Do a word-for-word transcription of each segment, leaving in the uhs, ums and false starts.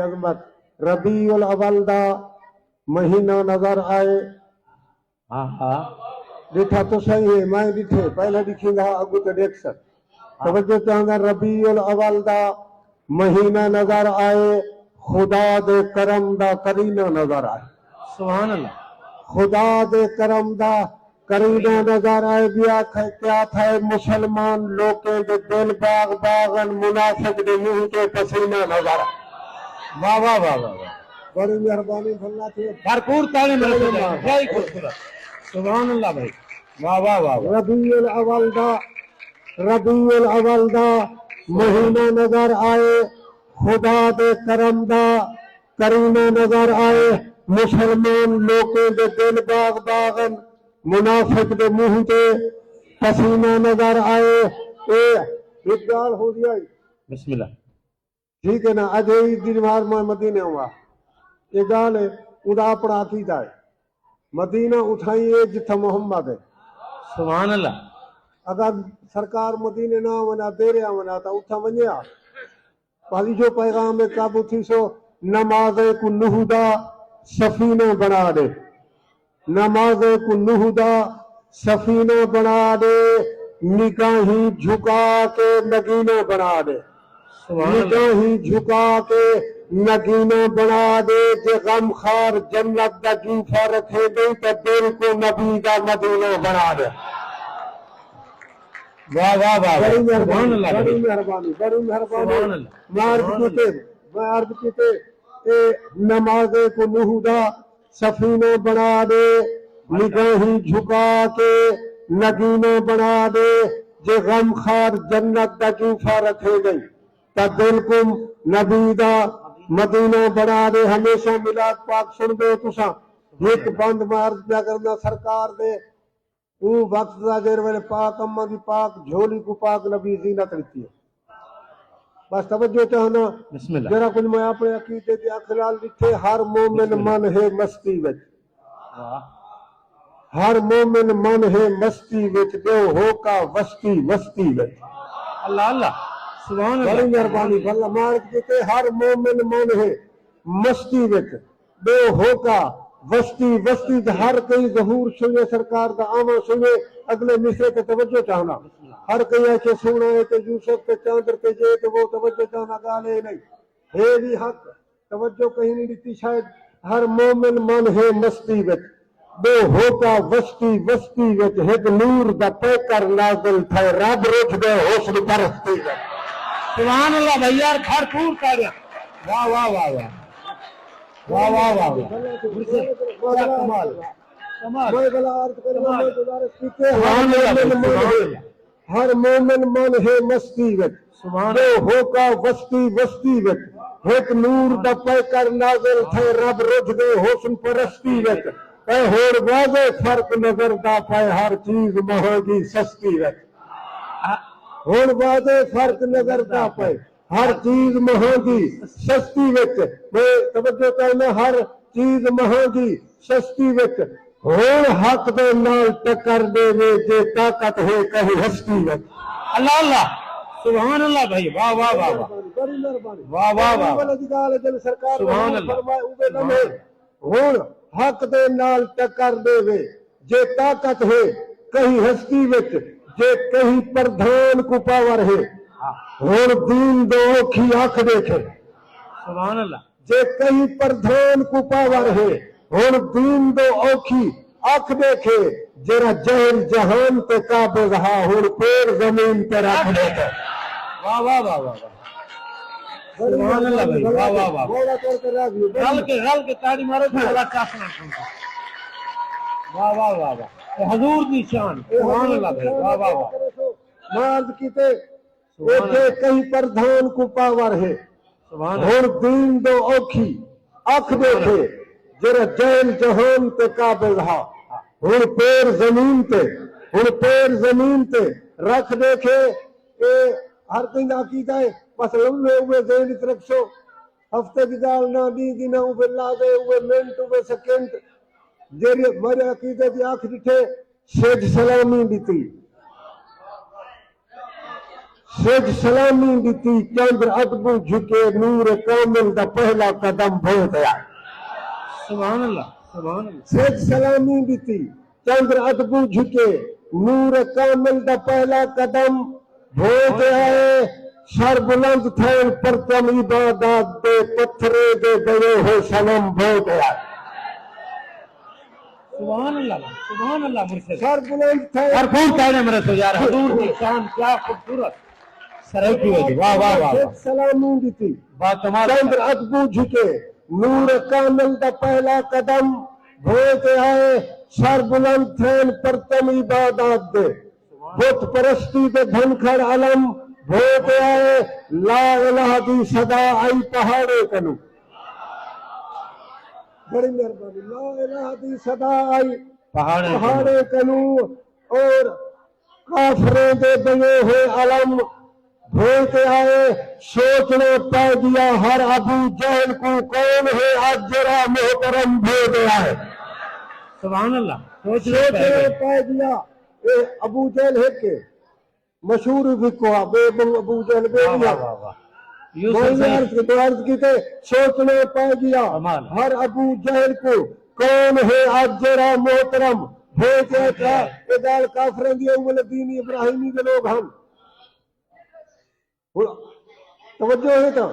عظمت، ربیع الاول دا مہینہ نظر آئے۔ ہاں ہاں، ݙٹھا تساں ہی ہے، میں ݙٹھے، پہلے ݙکھیندا ہا، اڳوں تے ݙیکھسن۔ توجہ چاہنداں، ربیع الاول دا مہینہ نظر آئے، خدا دے کرم دا قرینہ نظر آئے۔ سبحان اللہ۔ خدا دے کرم دا قرینہ نظر آئے، ٻیا کیا تھئے؟ مسلمان لوکیں دے دل باغ باغ ہن، منافق دے منہ تے پسینہ نظر آئے۔ واہ واہ واہ واہ واہ۔ بڑی مہربانی، بھلا تھی۔ بھرپور تالی ملے۔ سبحان اللہ۔ جے خوبصورت۔ سبحان اللہ بھائی۔ واہ واہ واہ واہ۔ ربیع الاول دا، ربیع الاول دا مہینہ نظر آئے، خدا دے کرم دا قرینہ نظر آئے، مسلمان لوکیں دے دل باغ باغ ہن، منافق دے منہ تے پسینہ نظر آئے۔ اے ہک ڳالھ ہوندی آئی۔ بسم اللہ۔ ٹھیک ہے نا، اڄ عید دی نماز میں مدینے ہوا، اے ڳالھ ہے، اوندا اپݨا عقیدہ ہے۔ مدینہ اتھائیں ہے جتھاں محمد ہے۔ سبحان اللہ۔ اگر سرکار مدینے نہ آونا، دیرے آونا، تاں اتھاں ونڄیا۔ بھلی جو پیغام ہے، قابو تھیسو، نمازیں کوں نوح دا سفینہ بݨا ݙے۔ نمازیں کوں نوح دا سفینہ بݨا ݙے، نگاہیں جھکا کے نگینہ بݨا ݙے۔ سبحان اللہ۔ نگاہیں جھکا کے نگینہ بݨا ݙے، جے غمخوار جنت دا جوفہ رکھیندیں تاں دل کوں نبی دا مدینہ بݨا ݙے۔ واہ واہ واہ واہ۔ بڑی مہربانی، سبحان اللہ۔ بڑی مہربانی، بڑی مہربانی۔ سبحان اللہ۔ میں عرض سبحان کیتے، اللہ۔ میں عرض کیتے، اے نمازیں کوں نوح دا سفینہ بݨا ݙے، نگاہیں جھکا کے نگینہ بݨا ݙے، جے غمخوار جنت دا جوفہ رکھیندیں تاں دل کوں نبی دا مدینہ بݨا ݙے۔ ہمیشہ میلاد پاک سݨدے ہو تساں۔ ہک بند میں عرض پیا کرنا سرکار دے، اوں وقت دا جیڑھے ویلے پاک اماں دی پاک جھولی کوں پاک نبی زینت ݙتی ہے۔ بس توجہ چاہنا، بسم اللہ۔ جیڑھا کجھ میں اپݨے عقیدے دی اکھ نال ݙٹھے، ہر مومن بسم اللہ۔ من ہے مستی وچ۔ واہ۔ ہر مومن من ہے مستی وچ، ݙیو ہوکا وستی وستی وچ۔ اللہ اللہ۔ سبحان اللہ۔ بڑی مہربانی، بھلا مالک جی تے ہر مومن من ہے مستی وچ، ٻیو ہوکا وستی وستی تے ہر کہیں ظہور سنڄے، سرکار دا آواں سنڄے۔ اڳلے مصرعے تے توجہ چاہنا۔ ہر کہیں آکھے سوہݨا ہے تے یوسف تے چاندر تے جے تے وہ، توجہ چاہنا، ڳالھ اے نئیں۔ ہے وی حق، توجہ کہیں نئیں ݙتی شاید۔ ہر مومن من ہے مستی وچ، ٻیو ہوکا وستی وستی وچ، ہک نور دا پیکر نازل تھئے، رب رجھ ڳئے حسن پرستی وچ۔ سبحان اللہ بھائی یار، بھرپور تاڑیاں۔ واہ واہ واہ واہ۔ واہ واہ واہ واہ۔ مرشد، کیا کمال۔ کمال۔ میں بھلا عرض کرنا، کمال۔ میں گزارش کیتے، سبحان اللہ بھائی، سبحان اللہ۔ ہر مومن من ہے مستی وچ، سبحان اللہ۔ ٻیو ہوکا وستی وستی وچ، ہک نور دا پیکر نازل تھئے، رب رجھ ڳئے حسن پرستی وچ۔ اے ہݨ واضح فرق نظردا پئے، ہر چیز مہانگی سستی وچ۔ ہݨ واضح فرق نظردا پئے، ہر چیز مہانگی سستی وچ۔ میں توجہ چاہنا، ہر چیز مہانگی سستی وچ، ہݨ حق دے نال ٹکر ݙیوے، جے طاقت ہے کہیں ہستی وچ۔ اللہ اللہ، سبحان اللہ بھائی، واہ واہ واہ واہ۔ بڑی مہربانی۔ واہ واہ واہ۔ اے ولی دی ڳالھ ہے جیڑھی سرکار نے سبحان اللہ۔ فرمائے، اوہے لمحے۔ سبحان اللہ۔ ہݨ حق دے نال ٹکر ݙیوے، جے طاقت ہے کہیں ہستی وچ، جے کہیں پردھان کوں پاور ہے، ہݨ دین دو اوکھی اکھ ݙیکھے۔ سبحان اللہ۔ جے کہیں پردھان کوں پاور ہے، ہݨ دین دو اوکھی اکھ ݙیکھے، جیڑھا جہل جہان تے قابض ہا، ہݨ پیر زمین تے رکھ ݙیکھے۔ واہ واہ واہ واہ واہ۔ سبحان اللہ بھائی، واہ واہ واہ۔ مولا کر کے راضی ہو۔ رل کے، رل کے تاڑی مارو تے اللہ چاسنا۔ واہ واہ واہ واہ۔ اے حضور دی شان۔ سبحان اللہ بھائی، واہ واہ واہ۔ میں عرض کیتے، سبحان اللہ۔ جے کہیں پردھان کوں پاور ہے، سبحان اللہ۔ ہݨ دین دو اوکھی اکھ ݙیکھے، جیڑھا جہل جہان تے قابض ہا، ہݨ پیر زمین تے، ہݨ پیر زمین تے رکھ ݙیکھے۔ اے ہر کہیں دا عقیدہ ہے، بس لمحے اوہے ذہن وچ رکھسو، ہفتے دی ڳالھ نہ، ݙینہہ دی نہ، اوہے لحظے، اوہے منٹ، اوہے سیکنڈ، جیڑھے میݙے عقیدے دی اکھ ݙٹھے، سجھ سلامی ݙتی۔ سجھ سلامی ݙتی، چندر ادبوں جھکے، نور کامل دا پہلا قدم بھوت آئے۔ سبحان اللہ، سبحان اللہ۔ سجھ سلامی ݙتی، چندر ادبوں جھکے، نور کامل دا پہلا قدم بھوت آئے۔ سر بلند تھئن پرتم عبادات دے، پتھریں دے ڳئے ہوئے صنم بھوت آئے۔ سبحان اللہ، سبحان اللہ مرشد۔ سر بلند تھئن۔ بھرپور تاڑے مرے سو یار، حضور دی شان کیا خوبصورت۔ سرائیکی ہو جی، واہ، واہ، واہ، واہ۔ سجھ سلامی ݙتی، با کمال۔ چندر ادبوں جھکے، نور کامل دا پہلا قدم بھوت آئے۔ سر بلند تھئن پرتم عبادات دے، بت پرستی دے دھنکھڑ علم بھوت آئے۔ لا الہ دی صدا آئی پہاڑیں کنوں۔ بڑی مہربانی۔ لا الہ دی صدا آئی پہاڑیں کنوں۔ اور کافریں دے بݨے ہوئے علم بھوت آئے۔ سوچݨا پئے ڳیا ہر ابو جہل کوں، کون ہے اڄ جیڑھا محترم بھوت آئے۔ سبحان اللہ۔ سوچݨا پئے ڳیا۔ اے ابو جہل ہک ہے، مشہور فقہ ہا، ٻئے ابو جہل ٻئے وی ہا۔ میں عرض کیتے، سوچݨا پئے ڳیا ہر ابو جہل کوں، کون ہے اڄ جیڑھا محترم بھوت آئے۔ اے ڳالھ کافریں دی، اول دین ابراہیمی دے لوگ ہن۔ ہݨ توجہ ہے تاں؟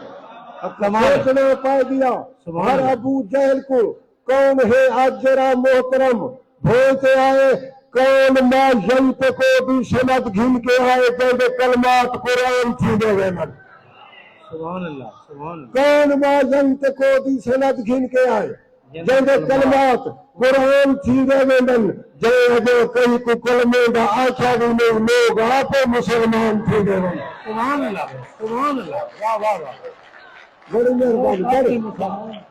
سوچݨا پئے ڳیا ہر ابو جہل کوں، کون ہے اڄ جیڑھا محترم بھوت آئے۔ کون ما ینطق دی سند گھن کے آئے، جیندے کلمات قرآن تھیندے ویندن۔ سبحان اللہ، سبحان اللہ۔ کون ما ینطق دی سند گھن کے آئے، جیندے کلمات قرآن تھیندے ویندن۔ جئیں اڄاں کہیں کوں کلمے دا آکھیا وی نئیں، لوگ آپے مسلمان تھیندے ویندن۔ سبحان اللہ، سبحان اللہ، واہ، واہ، واہ۔ بڑی مہربانی، بڑی۔